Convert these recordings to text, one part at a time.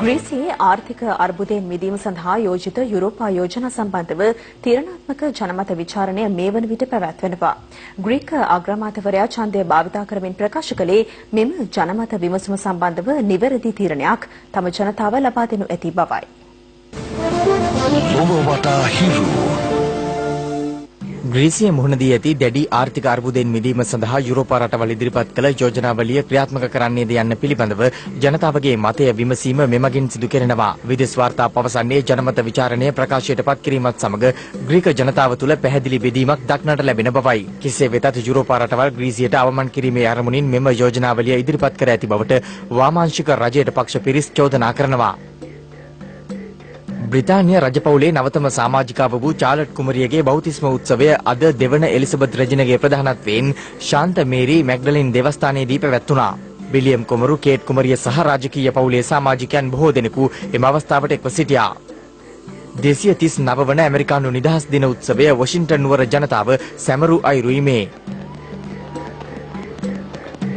ග්‍රීසියේ ආර්ථික අර්බුදයෙන් මිදීම සඳහා යෝජිත යුරෝපා යෝජනා සම්බන්ධව තීරණාත්මක ජනමත විචාරණය මේ වන විට පැවැත්වෙනවා. ග්‍රීක අග්‍රාමාත්‍යවරයා ඡන්දය භාවිතා කරමින් ප්‍රකාශ කළේ මෙම ජනමත විමසුම සම්බන්ධව නිවැරදි තීරණයක් තම ජනතාව ලබා දෙනු ඇති බවයි. ග්‍රීසිය මුහුණ දී ඇති දැඩි ආර්ථික අර්බුදයෙන් මිදීම සඳහා යුරෝපා රටවල් ඉදිරිපත් කළ යෝජනාවලිය ක්‍රියාත්මක කරන්නේද යන්න පිළිබඳව ජනතාවගේ මතය විමසීම මෙමගින් සිදු කෙරෙනවා. විදේශ වාර්තා පවසන්නේ ජනමත විචාරණය ප්‍රකාශයට පත් කිරීමත් සමග ග්‍රීක ජනතාව තුළ පැහැදිලි බෙදීමක් දක්නට ලැබෙන බවයි. කෙසේ වෙතත් යුරෝපා රටවල් ග්‍රීසියට අවමන් කිරීමේ අරමුණින් මෙම යෝජනාවලිය ඉදිරිපත් කර ඇති බවට වාමාංශික රජයට පක්ෂ පිරිස් චෝදනා කරනවා. බ්‍රිතාන්‍ය රජපෞලේ නවතම සමාජිකාව වූ චාර්ලට් කුමරියගේ බෞතිස්ම උත්සවය අද දෙවන එලිසබෙත් රජිනගේ ප්‍රධානත්වයෙන් ශාන්ත මේරි මැග්ඩලින් දේවස්ථානයේදී පැවැත්වුණා. විලියම් කුමරු, කේට් කුමරිය සහ රාජකීය පවුලේ සමාජිකයන් බොහෝ දෙනෙකු එම අවස්ථාවට එක්ව සිටියා. 239 වන ඇමරිකානු නිදහස් දින උත්සවය වොෂින්ටන් නුවර ජනතාව සැමරු අයුරුයි මේ.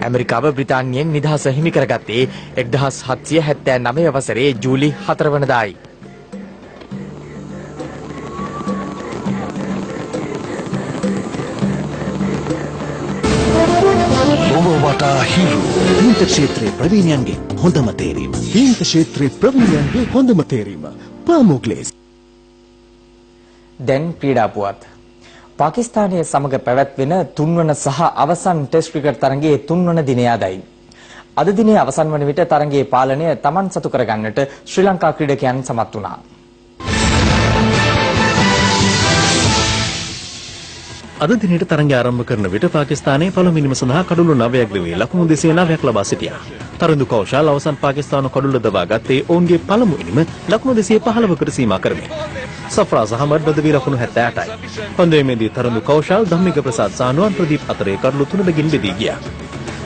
ඇමරිකාව බ්‍රිතාන්‍යයෙන් නිදහස හිමි කරගත්තේ 1779 වසරේ ජූලි 4 වනදායි. තීන්ත ක්ෂේත්‍රයේ ප්‍රවීණයන්ගේ හොඳම තේරීම. තීන්ත ක්ෂේත්‍රයේ ප්‍රවීණයන්ගේ හොඳම තේරීම. පාමෝග්ලේස්. දැන් ක්‍රීඩා පුවත්. පාකිස්තානය සමග පැවැත්වෙන තුන්වන සහ අවසන් ටෙස්ට් ක්‍රිකට් තරගයේ තුන්වන දිනය අදයි. අද දිනේ අවසන් වන විට තරගයේ පාලනය තමන් සතු කරගන්නට ශ්‍රී ලංකා ක්‍රීඩකයන් සමත් වුණා. අද දිනයට තරගය ආරම්භ කරන විට පාකිස්තානයේ පළමු ඉනිම සඳහා කඩුළු 9ක් දෙවී ලකුණු 209ක් ලබා සිටියා. තරිඳු කෞශල් අවසන් පාකිස්තාන කඩුල්ල දවා ගත්තේ ඔවුන්ගේ පළමු ඉනිම ලකුණු 215කට සීමා කරමින්. සෆ්රාස් අහමඩ් නොදවී ලකුණු 78යි. පන්දුවේදී තරිඳු කෞශල්, ධම්මික ප්‍රසාද් සහ නුවන් ප්‍රදීප් අතරේ කඩුළු 3 බැගින් බෙදී ගියා.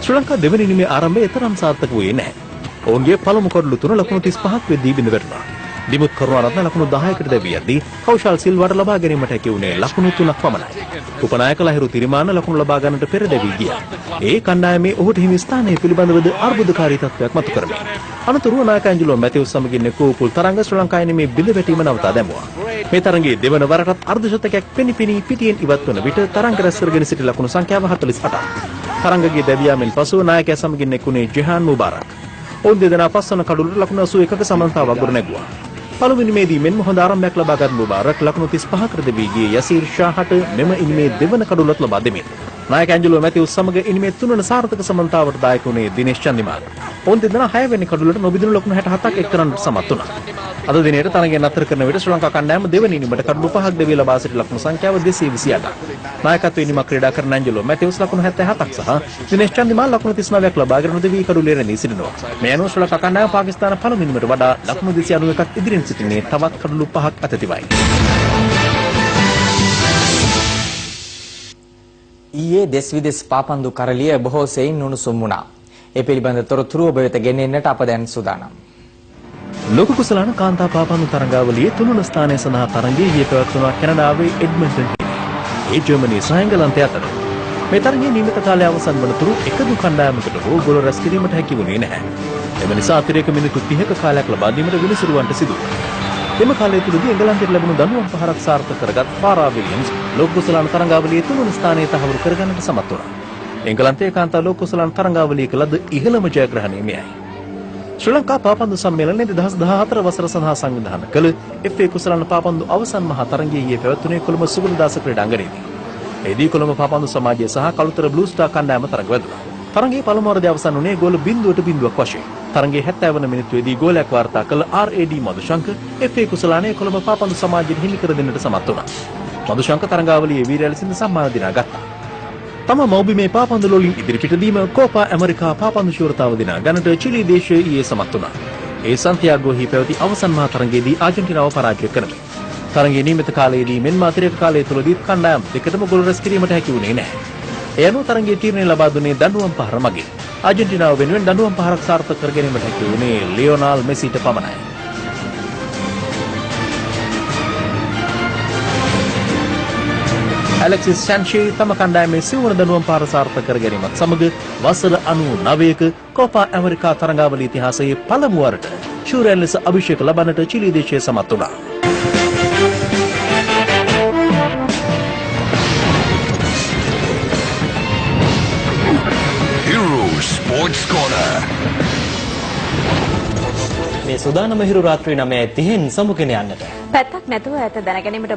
ශ්‍රී ලංකා දෙවන ඉනිමේ ආරම්භය එතරම් සාර්ථක වූයේ නැහැ. ඔවුන්ගේ පළමු කඩුළු තුන ලකුණු 35ක් වෙද්දී බිඳ වැටුණා. දිමුත් කරුණාරත්න ලකුණු 10කට දැවී යද්දී කෞශල් සිල්වාට ලබා ගැනීමට හැකි වුණේ ලකුණු 3ක් පමණයි. උපනායක ලහිරු තිරිමාන ලකුණු ලබා ගන්නට පෙර දැවී ගියා. ඒ කණ්ඩායමේ ඔහුට හිමි ස්ථානය පිළිබඳවද අර්බුදකාරී තත්ත්වයක් මතු කරමින්. අනතුරුව නායක ඇන්ජලෝ මැතිව්ස් සමගින් එක් වූ උපුල් තරංග ශ්‍රී ලංකාවේ මේ බිඳ වැටීම නවතා දැමුවා. මේ තරඟයේ දෙවන වරටත් අර්ධ ශතකයක් පෙනිපෙනී පිටියෙන් ඉවත් වන විට තරඟ රැස් කරගෙන සිටි ලකුණු සංඛ්‍යාව 48ක්. තරඟයේ දැවියාමෙන් පසුව නායකයා සමගින් එක් වුණේ ජෙහාන් මුබාරක්. ඔවුන් දෙදෙනා පස්වන කඩුලට ලකුණු 81ක සමනතාවක් ගොඩනැගුවා. පළමු ඉනිමේදී මෙන්ම හොඳ ආරම්භයක් ලබාගත් මුබාරක් ලකුණු 35කට දෙවී ගියේ යසීර් ෂාහට මෙම ඉනිමේ දෙවන කඩුලත් ලබා දෙමින්. නායක ඇන්ජලෝ මැතිව්ස් සමග ඉනිමේ තුන්වන සාර්ථක සමනතාවට දායක වුණේ දිනේෂ් චන්දිමාල්. ඔවුන් දෙදෙනා 6 වෙනි කඩුලට නොබිදුණු ලකුණු 67ක් එක් කරන්නට සමත් වුණා. අද දිනේට තරගය නතර කරන විට ශ්‍රී ලංකා කණ්ඩායම දෙවන ඉනිමට කඩුළු 5ක් දෙවී ලබා සිටි ලකුණු සංඛ්‍යාව 228ක්. නායකත්ව ඉනිමක් ක්‍රීඩා කරන ඇන්ජලෝ මැතිව්ස් ලකුණු 77ක් සහ දිනේෂ් චන්දිමාල් ලකුණු 39ක් ලබාගෙන නොදෙවී කඩුලේ රැඳී සිටිනවා. මේ අනුව ශ්‍රී ලංකා කණ්ඩායම පාකිස්තාන පළමු ඉනිමට වඩා ලකුණු 291ක් ඉදිරියෙන් සිටින්නේ තවත් කඩුළු 5ක් අතතිවයි. ඊයේ දෙස් විදෙස් පාපන්දු කරලිය බොහෝ සෙයින් උණුසුම් වුණා. ඒ පිළිබඳ තොරතුරු ඔබ වෙත ගෙන එන්නට අප දැන් සූදානම්. ලෝක කුසලාන කාන්තා පාපන්දු තරඟාවලියේ තුන්වන ස්ථානය සඳහා තරඟය ඊයේ පැවැත්වුණා කැනඩාවේ එඩ්මන්ටන්. ඒ ජර්මනි සහ එංගලන්තය අතර. මේ තරඟයේ නියමිත කාලය අවසන් වනතුරු එකදු කණ්ඩායමකට හෝ ගෝල රැස් කිරීමට හැකි වුණේ නැහැ. එම නිසා අතිරේක මිනිත්තු 30ක කාලයක් ලබා දීමට විනිසුරුවන්ට සිදු වුණා. එම කාලය තුළදී එංගලන්තයට ලැබුණු දඬුවම් පහරක් සාර්ථක කරගත් ෆාරා විලියම්ස් ලෝක කුසලාන තරඟාවලියේ තුන්වන ස්ථානය තහවුරු කරගන්නට සමත් වුණා. එංගලන්තයේ කාන්තා ලෝක කුසලාන තරඟාවලියක ලද ඉහළම ජයග්‍රහණය මෙයයි. ශ්‍රී ලංකා පාපන්දු සම්මේලනයේ 2014 වසර සඳහා සංවිධානය කළ FA කුසලාන පාපන්දු අවසන් මහා තරඟය ඊයේ පැවැත්වුණේ කොළඹ සුගතදාස ක්‍රීඩාංගණයේදී. එෙහිදී කොළඹ පාපන්දු සමාජය සහ කළුතර බ්ලූ ස්ටාර් කණ්ඩායම තරඟ වැදුණා. තරඟයේ පළමු වරදී අවසන් වුණේ ගෝල 0-0ක් වශයෙන්. තරඟයේ 70 වන මිනිත්තුවේදී ගෝලයක් වාර්තා කළ RAD Madushanka FA කුසලානය කොළඹ පාපන්දු සමාජයට හිමි කර දෙන්නට සමත් වුණා. මදුශංක තරඟාවලියේ වීරයා ලෙසින් සම්මාන දිනාගත්තා. තම මව්බිමේ පාපන්දු වලින් ඉදිරිපිටදීම කෝපා ඇමරිකා පාපන්දු ශූරතාව දිනා ගන්නට චිලි දේශය ඊයේ සමත් වුණා. ඒ සන්තියාගෝහි පැවති අවසන් මහා තරඟයේදී ආජන්ටිනාව පරාජය කරමින්. තරඟයේ නියමිත කාලයේදී මෙන්ම අතිරේක කාලය තුලදී කණ්ඩායම් දෙකටම ගෝල රැස් කිරීමට හැකි වුණේ නැහැ. ඒ අනුව තරඟයේ තීරණය ලබා දුන්නේ දඬුවම් පහර මගින්. ආජන්ටිනාව වෙනුවෙන් දඬුවම් පහරක් සාර්ථක කර ගැනීමට හැකි වුණේ ලියොනල් මෙසිට පමණයි. ඇලෙක්සිස් සැන්චේ තම කණ්ඩායමේ සිව්වන දඬුවම් පාර සාර්ථක කර ගැනීමත් සමග වසර 99ක කෝපා ඇමරිකා තරඟාවලිය ඉතිහාසයේ පළමු වරට ශූරයන් ලෙස අභිෂේක ලබන්නට චිලි දේශය සමත් වුණා. Hero Sports Corner. මේ සුදානම හිරු රාත්‍රී 9:30න් සමුගෙන යන්නට. පැත්තක් නැතුව ඇත දැනගැනීමට